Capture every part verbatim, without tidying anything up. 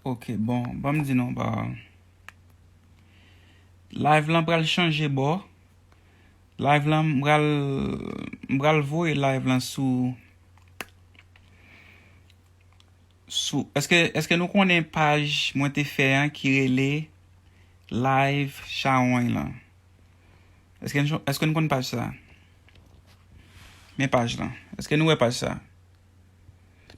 Ok, bon, ban m di nou, ba, live lan pral chanje bò. Live lan, m pral, m pral voye live lan sou, sou, èske, èske nou konnen paj mwen te fè an ki rele Live Chawony lan? Èske nou, èske nou konn paj sa? Men paj lan. Èske nou wè paj sa?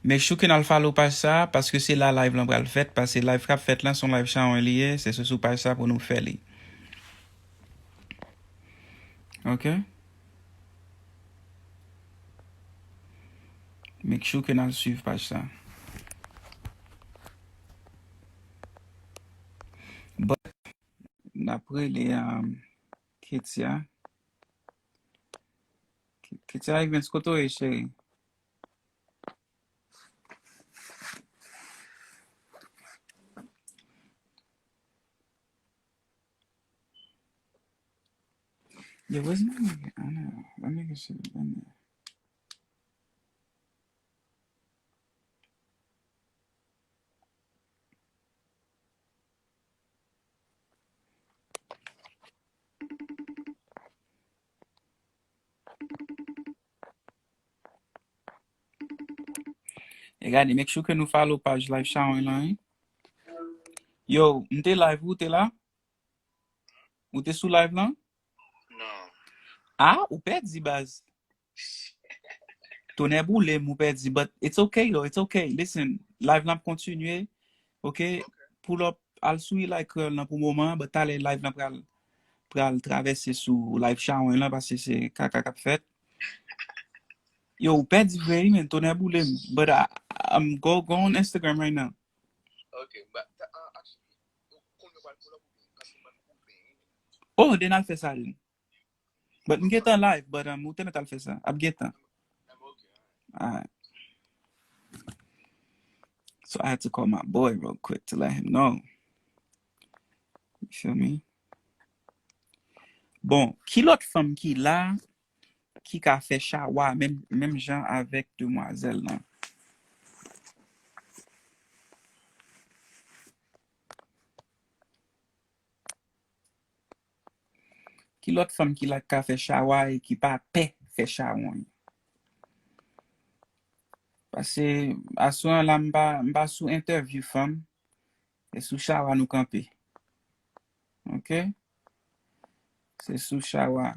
Make sure ke n al follow paj sa, paske se la live lan pral fèt, paske live k ap fèt lan, se yon live Chawony li ye, se sou, sou paj sa pou nou fè li. Ok? Make sure ke n al swiv paj sa. But, n ap rele, um, Ketia. Ketia Evans, kote w ye, cheri? Yo, where's my nigga? I know. That nigga should have been there. E gade, make sure ke nou follow paj Live Chawony lan, wi. Yo, m te live, ou te la? Ou te sou live lan? Non. Ah, ou pèdi, baz. Tonè boule m, ou pèdi, but it's okay, though, it's okay. Listen, live lan ap kontinye, ok? Pull up, al sou Ilay Kreyòl lan pou moman, but talè live lan pral, pral travèse sou Live Chawony lan, paske se kaka k ap fèt. Yo, ou pèdi vre, wi, men, tonè boule m. But I, I'm go, go on Instagram right now. Ok, but, uh, actually, kounye a pral pull up ou bien, paske mwen m ouvè. Oh, then al fè sa, then. But m gentan live, but, um, ou te mèt al fè sa. Ap gentan. Alright. So I had to call my boy real quick to let him know. You feel me? Bon, ki lòt fanm ki la, ki ka fè chawa menm, menm jan avèk demwazèl lan? Ki lòt fanm ki la k ka fè chawa e ki pa pè fè chawony? Paske aswè an la, m pa, m pa sou entèvyou fanm, e sou chawa nou kanpe. Ok? Se sou chawa.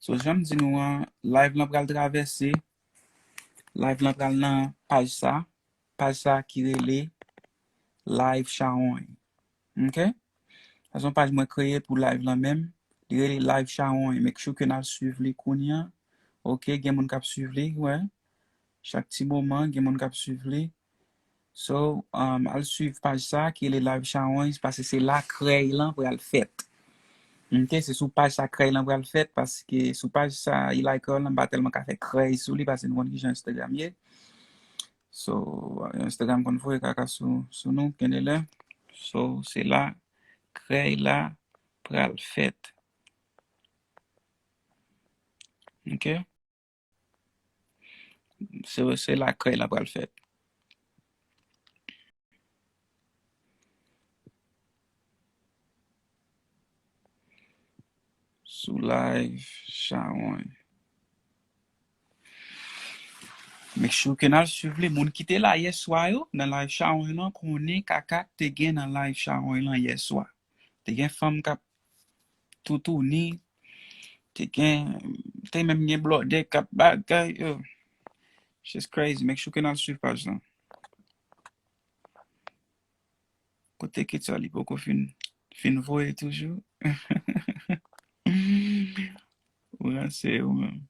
So, jan m di nou an, live lan pral travèse, live lan pral nan paj sa, paj sa ki rele Live Chawony. Ok? Sa se yon paj mwen kreye pou live lan menm. Li rele Live Chawony. Make sure ke n al swiv li kounye a. Ok, gen moun k ap swiv li, wè. Chak ti moman, gen moun k ap swiv li. So, um, al swiv paj sa ki rele Live Chawony, paske se la krèy lan pral fèt. Ok, se sou paj sa krèy lan pral fèt, paske sou paj sa, Ilay Kreyòl lan, m pa tèlman ka fè krèy sou li, paske nou konn kijan Instagram ye. So, Instagram konn voye kaka sou, sou nou, kendelè. So, se la krèy la pral fèt. Ok? Se, se la krèy la pral fèt. Sou live Chawony. Make sure ke n al swiv li. Moun ki te la yè swa yo, nan live Chawony lan, konnen kaka te gen nan live Chawony lan yè swa. Te gen fanm k ap toutouni, te gen, te menm gen blòdè k ap bagay, yo. It's just crazy. Make sure ke n al swiv paj lan. Kote Ketia li poko fin, fin voye toujou. Ou ranse ou menm.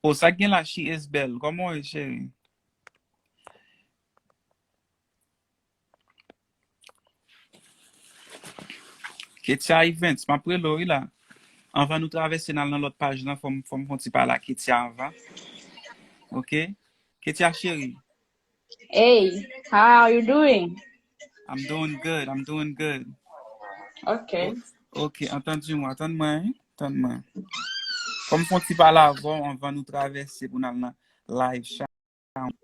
O, sa k gen la, she is belle. Kòman w ye, cheri? Ketia Events, m ap rele w, wi, la. Anvan nou travèse n al nan lòt paj lan, fò m, fò m fè yon ti pale a Ketia anvan. Ok? Ketia cheri. Hey, how are you doing? I'm doing good, I'm doing good. Ok. O-, ok, antann mwen, antann mwen, wi, antann mwen. Fò m fè yon ti pale avè w anvan nou travèse pou n al nan. live chawony.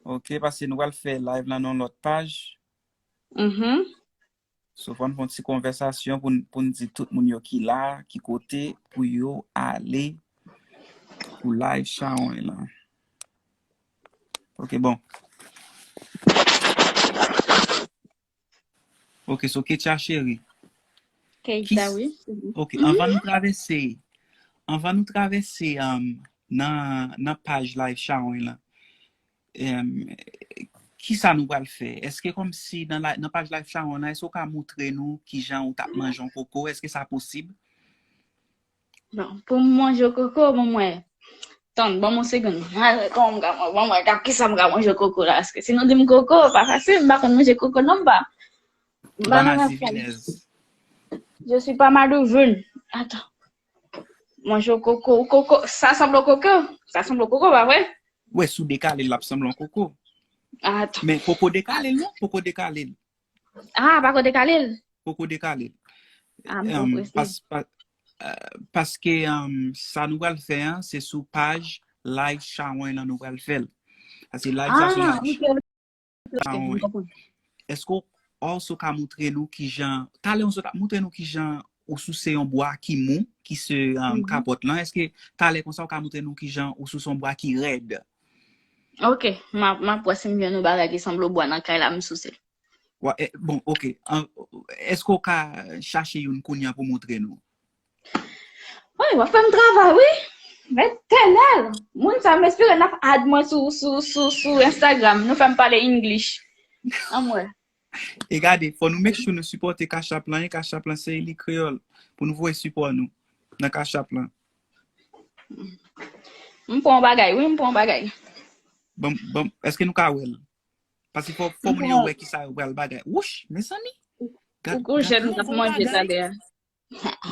Ok, paske nou pral fè live lan nan lòt paj. Mhm. So, fò n fè yon ti konvèsasyon pou n, pou n di tout moun yo ki la, ki kote pou yo ale pou live chawony lan. Ok, bon. Ok, so Ketia cheri. Keita, wi. Ok, anvan nou travèse, anvan nou travèse um, nan, nan paj live chawony lan, um, kisa nou pral fè? Èske kòmsi nan, nan paj live chawony lan, èske w ka montre nou kijan ou t ap manje yon koko? Èske sa posib? Bon, pou m manje koko, bon mwen. Tann, ban m yon segonn. Kòman m ka manje? Ban mwen, kisa m ka manje koko la? Paske si nou di m koko, pa fasil, m pa konn manje koko non, m pa. M pa nan rafè. Je suis pas Madouvin. Attends. Manje koko, koko, sa sanble koko. Sa sanble koko, pa vre? Wè, si w dekale l, l ap sanble yon koko. Attends. Men poko dekale l non, poko dekale l. Ah, pako dekale l? Poko dekale l. Ah, m poko prese. Pas, pas, uh, paske um, sa nou pral fè an, se sou paj live chawony lan nou pral fè l. Paske live sa se Ah, live ok, ok, ok, m chawony. konprann. Èske w also ka montre nou kijan, talè w sot ap montre nou kijan ou souse yon bwa ki mou, ki se um, Mhm. Kapòt lan, èske talè konsa w ka montre nou kijan ou souse yon bwa ki rèd? Ok, m ap, m ap wè si m jwenn yon bagay ki sanble bwa nan kay la, m souse. Wa, eh, bon, ok. An, èske w ka chache youn kounye a pou montre nou? Wi, w ap fè m travay, wi. Etènèl! Moun sa, m espere n ap add mwen sou, sou, sou, sou Instagram. Nou fè m pale English. Anmwey. E gade, fò nou make sure nou sipòte Cash App lan, e Cash App lan se Eli Kreyòl. Pou nou voye sipò nou nan Cash App lan. M pran yon bagay, wi, m pran yon bagay. Bon, bon, èske nou ka wè l? Paske fò, fò moun yo wè kisa yo pral bagay. Wouch, mezanmi! Ou gon jèn k ap manje talè a.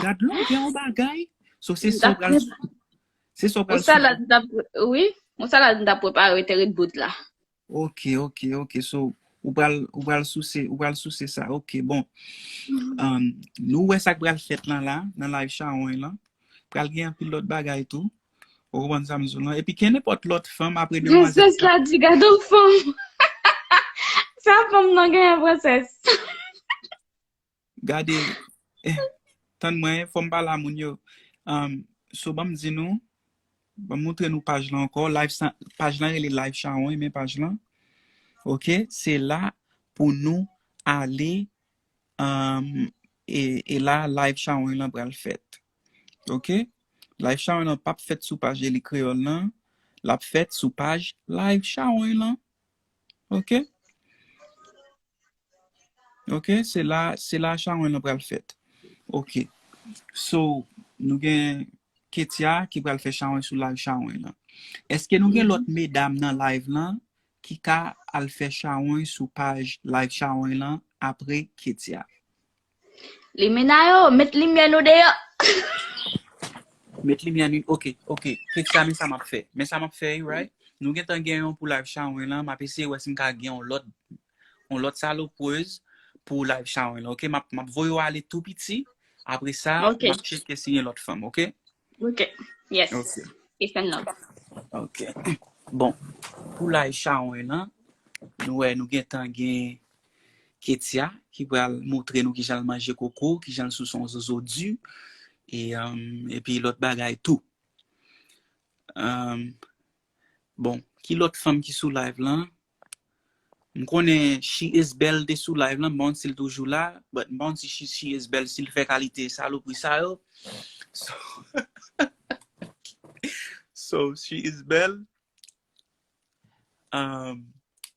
Gad lonbè yon bagay. So, se sa w pral, se sa w Ou pral salad m t ap, wi, ou salad m t ap prepare te ret bout la. Ok, ok, ok. So, ou pral, ou pral souse, ou pral souse sa. Ok, bon. Um, nou wè sa k pral fèt lan la, nan live chawony lan. Pral gen anpil lòt bagay tou. Ou konprann sa m di w lan? Epi gen nenpòt lòt fanm apre demwazèl. Princess la di, gade yon fanm. Sa fanm nan genyen, princess. Gade, eh, tann mwen, fò m pale a moun yo. Um, so, ban m di nou, ban m montre nou paj lan ankò. Live sa, paj lan rele Live Chawony, men paj lan. Ok, se la pou nou ale, um, e, e la Live Chawony lan pral fèt. Ok? Live Chawony lan p ap fèt sou paj Eli Kreyòl lan. L ap fèt sou paj Live Chawony lan. Ok? Ok, se la, se la chawony lan pral fèt. Ok. So, nou gen Ketia ki pral fè chawony sou live chawony lan. Èske nou gen lòt medam nan live lan ki ka al fè chawony sou paj live chawony lan apre Ketia? Limena yo, met limyè nou deyò. Met limyè nou, ok, ok. Ketia, men sa m ap fè. Men sa m ap fè, right? Nou gentan gen yon pou live chawony lan. M ap eseye wè si m ka gen yon lòt, yon lòt saloprez pou live chawony lan. Ok, m ap, m ap voye w ale tou piti. Apre sa, Ok. M ap tcheke si gen lòt fanm, ok? Ok, yes. Ok. Stephen Love. Ok. Bon, pou live chawony lan, nou wè nou gentan gen Ketia ki pral montre nou kijan l manje koko, kijan l souse yon zozo di, e, um, epi lòt bagay tou. Um, bon, ki lòt fanm ki sou live lan? M konnen She Is Belle te sou live lan, m pa konn si l toujou la, but m pa konn si She, She Is Belle, si l fè kalite salopri sa yo. So, so She Is Belle, um,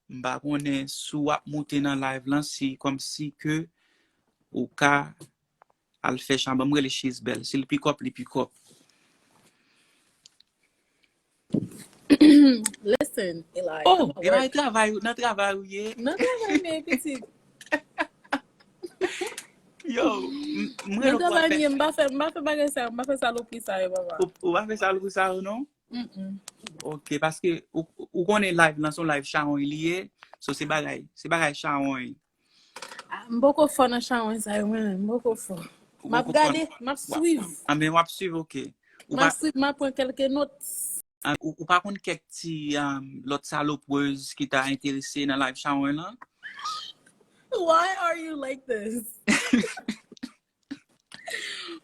m pa konnen si w ap moute nan live lan, si kòmsi ke ou ka al fè chan, ban m rele She Is Belle. Si l pick up, li pick up. Listen, Eli. Oh, Eli, travay, nan travay ou ye? Nan travay m ye, pitit. Yo, m- mwen Nan lòk travay m ye, fè. M pa fè, m pa fè bagay sa yo, m pa fè salopri sa yo, papa. Ou, ou pa fè salopri sa yo, non? Mm-mm. Ok, paske ou, ou konnen live lan se yon live chawony li ye. So se bagay, se bagay chawony. Ah, m poko fò nan chawony sa yo, mwen menm, m poko fò. Ou M ap poko fò gade, nan- m ap swiv. Ah, men w ap swiv, ok. Ou M ap pa, swiv, m ap pran kèlke not. An, ou, ou pa konn kèk ti um, lòt salopwèz ki ta enterese nan live Sharon lan? Why are you like this?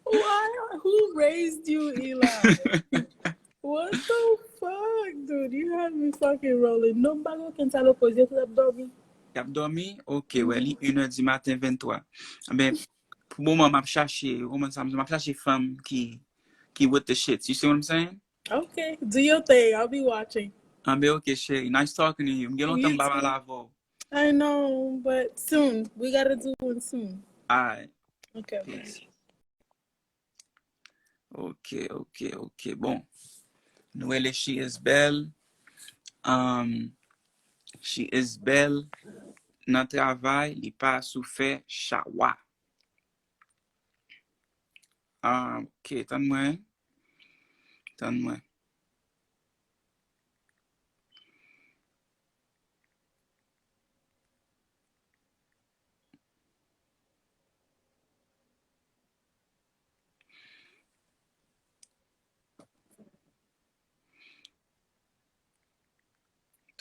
Why? Who raised you, Eli? What the fuck, dude? You have me fucking rolling. Non, m pa gen okenn salopwèz, yo tout ap dòmi. Y ap dòmi? Ok, wè, li inè di maten, venntwa. Anben, pou moman, m ap chache, ou konprann sa, m ap chache fanm ki, ki with the shits. You see what I'm saying? Okay, do your thing. I'll be watching. Anben, ok, cheri. Nice talking to you. M gen lontan m pa pale avè w. I know, but soon. We gotta do one soon. Alright. Okay, Peace. Ok, ok, ok. Bon. Nou rele She is belle. Um, She is belle nan travay, li pa sou fè chawa. Ah, ok, tann mwen. Tann mwen.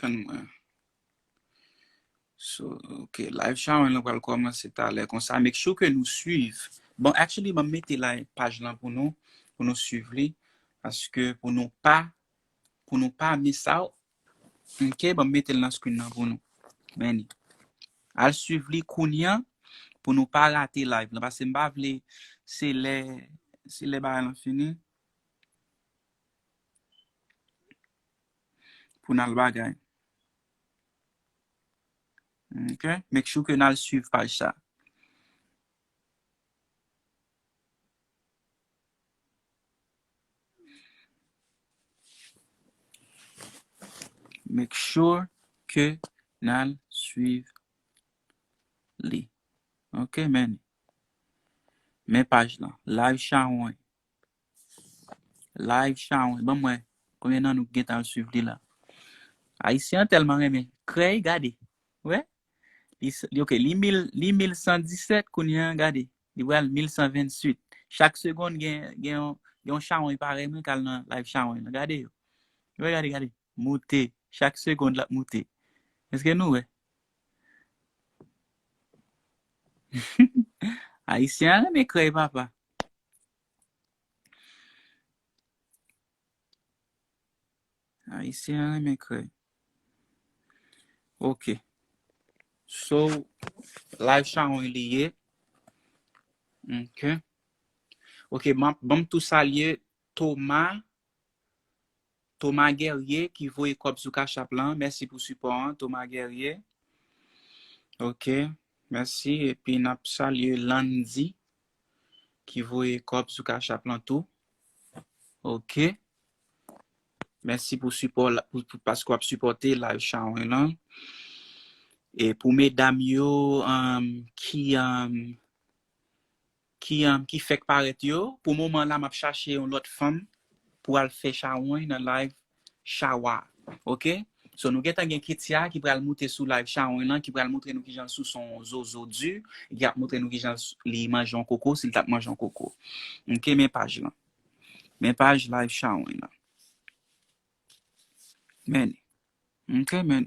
Tann mwen. So, ok, live Sharon lan pral kòmanse talè konsa. Make sure ke nou swiv. Bon, actually, ban m mete la paj lan pou nou, pou nou swiv li. Paske pou nou pa, pou nou pa miss out. Ok, ban m mete l nan screen nan pou nou. Meni. Al swiv li kounye a pou nou pa rate live lan. Paske m pa vle se lè, se lè bagay lan fini. Pou n al bagay. Ok? Make sure ke n al swiv paj sa. Make sure ke n al swiv li. Ok, men. Men paj lan. Live Sharon. Live Sharon. Ban m wè konbyen nan nou ki gentan al swiv li la. Ayisyen an tèlman renmen krèy, gade. Wè? Li, s- li, ok, li mil, li mil san disèt kounye a, gade. Li pral mil san venntuit. Chak segonn gen, gen yon, gen yon Sharon parèy mwen k al nan live Sharon lan. Gade yo. Wè, gade, gade. Moute. Chak segonn l ap moute. Èske nou wè? Ayisyen an renmen krèy, papa. Ayisyen an renmen krèy. Ok. So, live Sharon li ye. Ok. Ok, ban m tou salye Thomas. Thomas Guerrier ki voye kòb sou Cash App lan. Mèsi pou sipò an, Thomas Guerrier. Ok, mèsi. Epi n ap salye Landy ki voye kòb sou Cash App lan tou. Ok. Mèsi pou sipò la, pou, pou, paske w ap sipòte live Sharon lan. E pou medam yo um, ki, um, ki, um, ki fèk parèt yo, pou moman la, m ap chache yon lòt fanm pou al fè Sharon nan live Shawa. Ok? So, nou gentan gen Ketia ki pral moute sou live Sharon lan, ki pral montre nou kijan l sou son zozo di, e ki ap montre nou kijan l s- li manje yon koko, si l t ap manje yon koko. Ok, men paj lan. Men paj live Sharon lan. Men. Ok, men.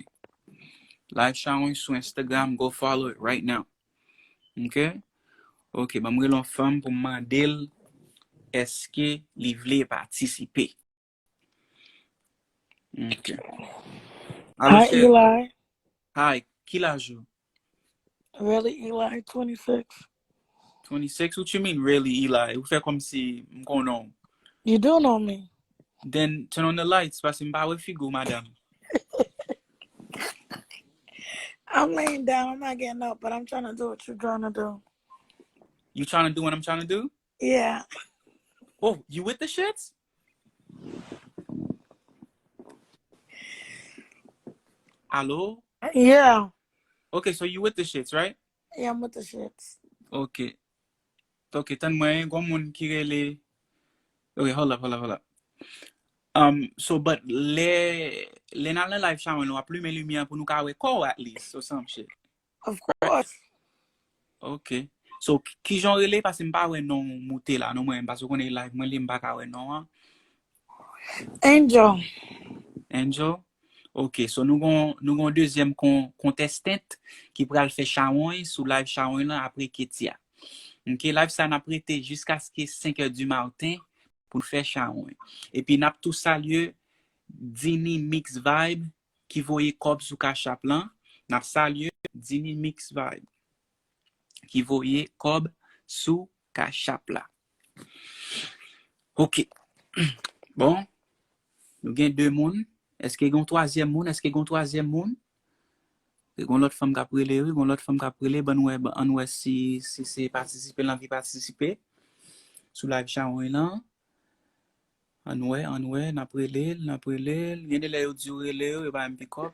Live Sharon sou Instagram, go follow it right now. Ok? Ok, ban m rele yon fanm pou m mande l èske li vle patisipe. Ok. Alo, Hi, cheri. Eli. Hi, ki laj ou? Really, Eli? twenty-six. twenty-six? What you mean, really, Eli? Ou fè kòmsi m konnen w. You do know me. Then turn on the lights, paske m pa wè figi w, madam. I'm laying down. I'm not getting up, but I'm trying to do what you're trying to do. You trying to do what I'm trying to do? Yeah. Oh, you with the shits? Alo? Yeah. Okay, so you with the shits, right? Yeah, I'm with the shits. Okay. Okay, tann mwen, gon moun ki rele. Okay, hold up, hold up, hold up. Um, so, but lè, lè n al nan live Sharon, w ap limen limyè pou nou ka wè kò w at least, or some shit. Of course. Ok. So, k- kijan w rele? Paske m pa wè non w moute la, non mwen, paske w konnen live mwen li, m pa ka wè non an. Angel. Angel. Ok, so nou gon, nou gon dezyèm kon, contestant ki pral fè chawony sou live chawony lan apre Ketia. Ok, live sa n ap rete jiskaske senk è di maten pou n fè chawony. Epi n ap tou salye Dini Mix Vibe ki voye kòb sou Cash App lan. N ap salye Dini Mix Vibe ki voye kòb sou Cash App la. Ok. Bon, nou gen de moun. Èske gen yon twazyèm moun? Èske gen yon twazyèm moun? Gen yon lòt fanm k ap rele, wi. Gen yon lòt fanm k ap rele. Ban n wè, ban, ann wè si, si se patisipe l anvi patisipe sou live chawony lan. Ann wè, ann wè, n ap rele l, n ap rele l. Gen de lè yo di w rele yo, yo pa menm pikòp.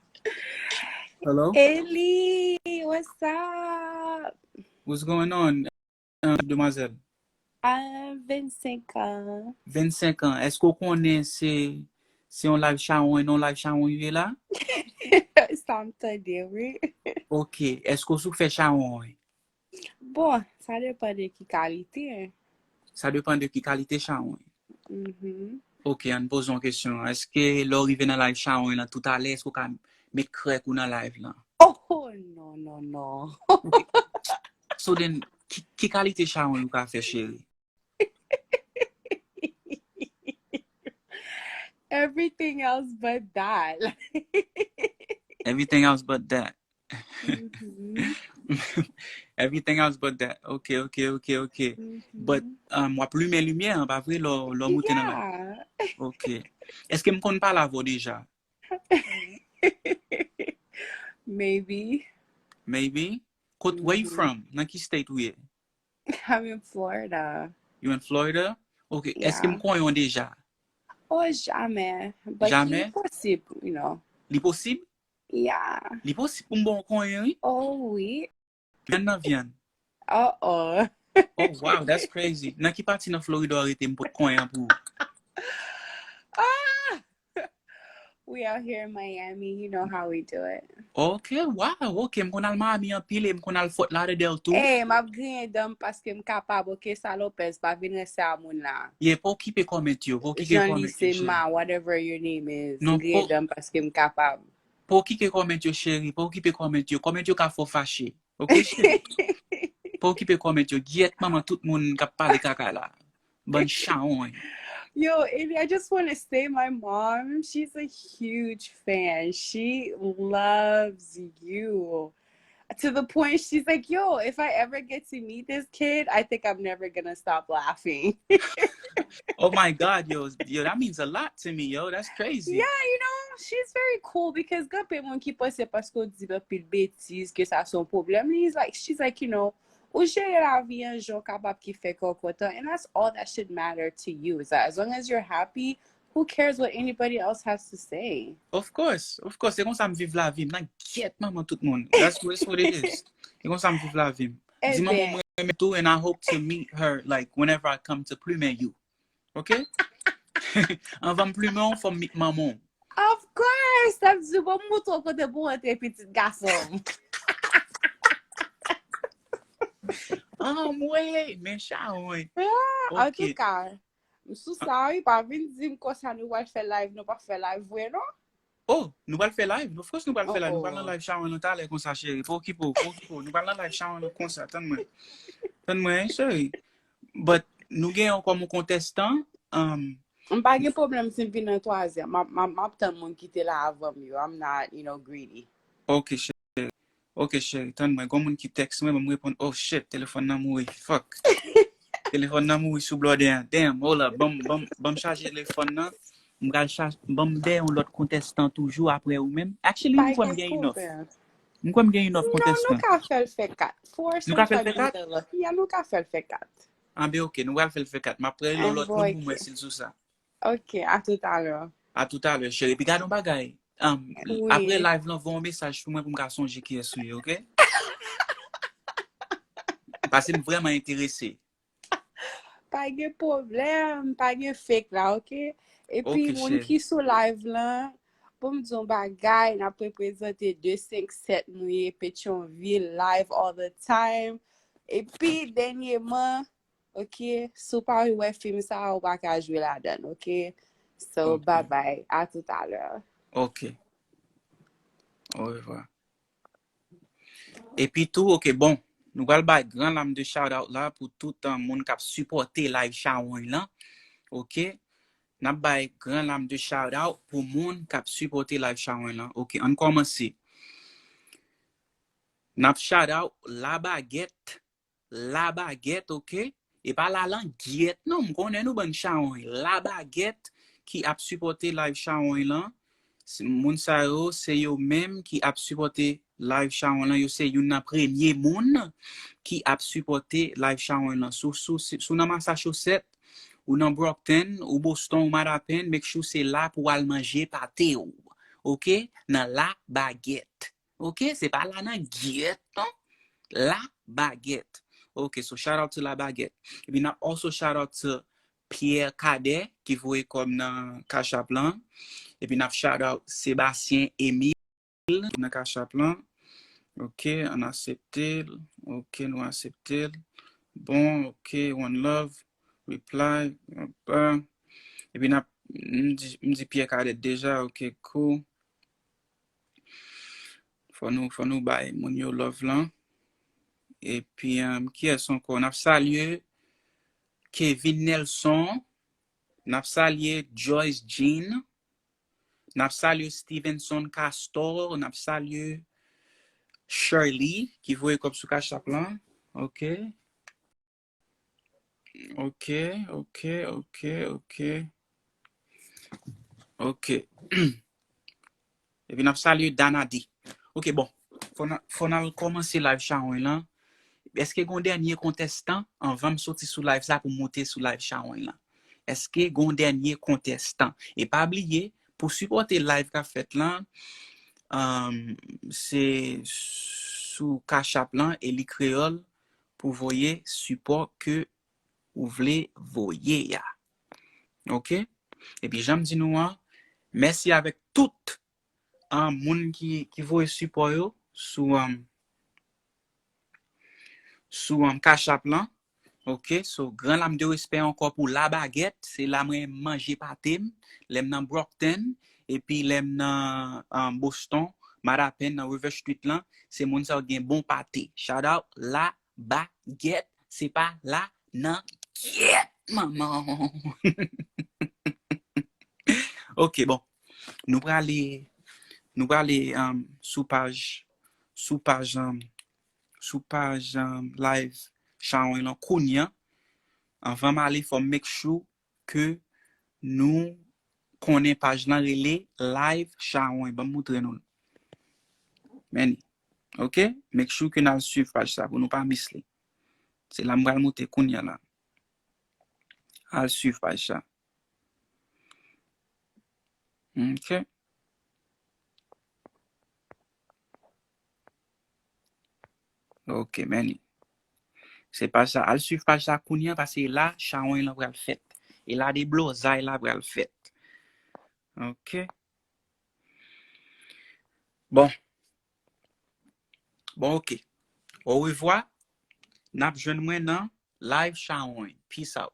Hello? Eli, what's up? What's going on, um, demwazèl? Ah, vennsenk an. Vennsenk an. Èske w konnen se, se yon live chawony, non, live chawony ye la? Sa m tande, wi. Ok. Èske w sou fè chawony? Bon, sa depann de ki kalite. Sa depann de ki kalite chawony. Mhm. Ok, ann poze yon kesyon. Èske lè w rive nan live chawony lan toutalè, èske w ka met krèk ou nan live lan? Oh, non, non, non. So then, ki, ki kalite chawony ou ka fè, cheri? Everything else but that. Everything else but that. Mhm. Everything else but that. Ok, ok, ok, ok. But, Mhm. um, w ap limen limyè an, pa vre, lè w, lè w moute nan la. Yeah. Ok. Èske m konn pale avè w deja? Maybe. Maybe? Kot, where you Mhm. From? Nan ki state ou ye? I'm in Florida. You in Florida? Ok. Èske m Yeah. konyen w deja? Oh, jamè. But Jamè? Li posib, you know. Li posib? Yeah. Li posib pou m ba w konyen, wi. Oh, wi. Vyann nan vyann. Oh, oh. Oh, wow, that's crazy. Nan ki pati nan Florida w rete m pot konyen an pou ou? Ah! We out here in Miami, you know how we do it. Ok, wow, ok. M konn al Miami anpil e m konn al Fort Lauderdale tou. Hey, m ap griyen dan m paske m kapab, ok, Salopez, pa vin rense a moun la. Yeah, pa okipe comment yo, pa okipe Jean comment yo, Lise cheri. Ma, whatever your name is. Non, M griyen pa, dan m paske m kapab. Pa okipe comment yo, cheri, pa okipe comment yo. Comment yo ka fè w fache. Ok, cheri? Pa okipe comment yo. Gyèt manman tout moun k ap pale kaka la. Bann chawony. Yo, Amy, I just want to say my mom, she's a huge fan. She loves you to the point she's like, yo, if I ever get to meet this kid, I think I'm never gonna stop laughing. Oh my God, yo, yo, that means a lot to me, yo. That's crazy. Yeah, you know, she's very cool because gen anpil moun ki panse paske w di l anpil betiz ke sa se yon pwoblèm. He's like, she's like, you know, ou jere lavi an jan w kapab ki fè kè w kontan, and that's all that should matter to you. Is that as long as you're happy, who cares what anybody else has to say? Of course, of course. Se konsa m viv lavi m nan, gyèt manman tout moun. That's what, that's what it is. Se konsa m viv lavi m. Di manman Ebyen, mwen renmen tou, and I hope to meet her, like, whenever I come to plumen you. Ok? Anvan m plumen w, fò m meet manman w. Of course, sa m di w, bon, m montre w kote pou w antre, pitit gason m. Anmwey, men chawony. Ah, Ok. antouka, m sou sa, wi, pa vin di m konsa nou pral fè live, nou pa fè live vre, non? Oh, nou pral fè live? Of course nou pral Oh, fè live. Nou pral nan oh. Live chawony lan talè konsa, cheri. Pa okipe w, pa okipe w. Nou pral nan live chawony lan konsa. Tann mwen. Tann mwen, cheri. But nou gen yon kòm yon kontestan. Um, M pa gen pwoblèm si m vin nan twazyèm. M ap, m ap, m ap tann moun ki te la avan m yo. I'm not, you know, greedy. Ok, cheri. Ok, cheri. Tann mwen. Gon moun ki text mwen, ban m reponn. Oh, shit. Telefòn nan mouri. Fuck. Telefòn nan mouri sou blòdè an. Damn, hold up. Ban m, ban m, ban m chaje telefòn nan. M pral chaje. Ban m dèyè yon lòt kontestan toujou apre ou menm. Actually, Pa m kwè m gen gen enough. pwoblèm. M kwè m gen enough Non, nou kontestan. Ka fè l fè kat. Four Nou ka fè l fè sometimes kat? Another. Yeah, nou ka fè l fè kat. Ah, ben, ok. Nou pral fè l fè kat. M ap pral rele yon lòt moun pou m wè si l sou sa. Ok, à tout à l'heure. À tout à l'heure, cheri. Epi gade yon bagay. Um, Wi. Apre live lan, voye yon mesaj pou mwen pou m ka sonje kiyès ou ye, ok? Paske m vrèman enterese. Pa gen pwoblèm, pa gen fake la, ok? Epi Ok, moun cheri. Ki sou live lan, pou m di yon bagay, n ap reprezante de senk sèt nou ye, Petyonvil, live all the time. Epi dènyèman, ok, si w pa wè fim sa, ou pa ka jwe ladan, ok? So, Ok. Bye bye, à tout à l'heure. Ok. Au revoir. Epi tou, ok, bon, nou pral bay gran lam de shout out la pou tout, um, moun k ap sipòte live Chawony lan. Ok. N ap bay gran lam de shout out pou moun k ap sipòte live Chawony lan. Ok, ann kòmanse. N ap shout out La Baguette. La Baguette, ok? E pa la langyèt, non, m konnen nou bann chawony. La Baguette ki ap sipòte live Chawony lan. Se, moun sa yo, se yo menm ki ap sipòte live Chawony lan. Yo se youn nan premye moun ki ap sipòte live Chawony lan. Si w, si w, si w nan Massachusetts, ou nan Brockton, ou Boston, ou Mattapan, make sure se la pou w al manje pate w. Ok? Nan La Baguette. Ok, se pa la nan gyèt, non. La Baguette. Ok, so shout out to La Baguette. Epi n ap also shout out to Pierre Cadet ki voye kòb nan Cash App lan. Epi n ap shout out Sébastien Emile nan Cash App lan. Ok, ann aksepte l. Ok, nou aksepte l. Bon, ok, one love, reply. Epi n ap, m di, m di Pierre Cadet deja, ok, cool. Fò nou, fò nou bay moun yo love lan. Epi, um, kiyès ankò? N ap salye Kevin Nelson. N ap salye Joyce Jean. N ap salye Stevenson Castor. N ap salye Shirley ki voye kòb sou Cash App lan. Ok. Ok, ok, ok, ok. Ok. Epi n ap salye Danadi. Ok, bon. Fò n, fò n al kòmanse live Chawony lan. Èske gon dènye kontestan anvan m soti sou live sa pou m moute sou live Chawony lan? Èske gon dènye kontestan? E pa bliye, pou sipòte live k ap fèt lan, um, se sou Cash App lan, Eli Kreyòl, pou voye sipò ke ou vle voye a. Ok? Epi jan m di nou an, mèsi avèk tout, um, moun ki, ki voye sipò yo sou, um, sou, um, Cash App lan. Ok, so gran lam de respè ankò pou La Baguette, se la mwen manje pate m, lè m nan Brockton, epi lè m nan, um, Boston, Mattapan, nan River Street lan, se moun sa yo gen bon pate. Shout out La Baguette, se pa la nan gyèt, manman. Ok, bon. Nou prale, nou prale, um, sou paj, sou paj, um, sou paj, um, live Chawony lan kounye a. Anvan m ale, fò m make sure ke nou konnen paj lan rele Live Chawony. Ban m moutre nou l. Men li. Ok? Make sure ke n al swiv paj sa pou nou pa miss li. Se la m pral moute kounye a la. Al swiv paj sa. Ok. Ok, men li. Se paj sa. Al swiv paj sa kounye a, paske la, Chawony lan pral fèt. E la, deblozay la pral fèt. Ok. Bon. Bon, ok. Orevwa. N ap jwenn mwen nan live Chawony. Peace out.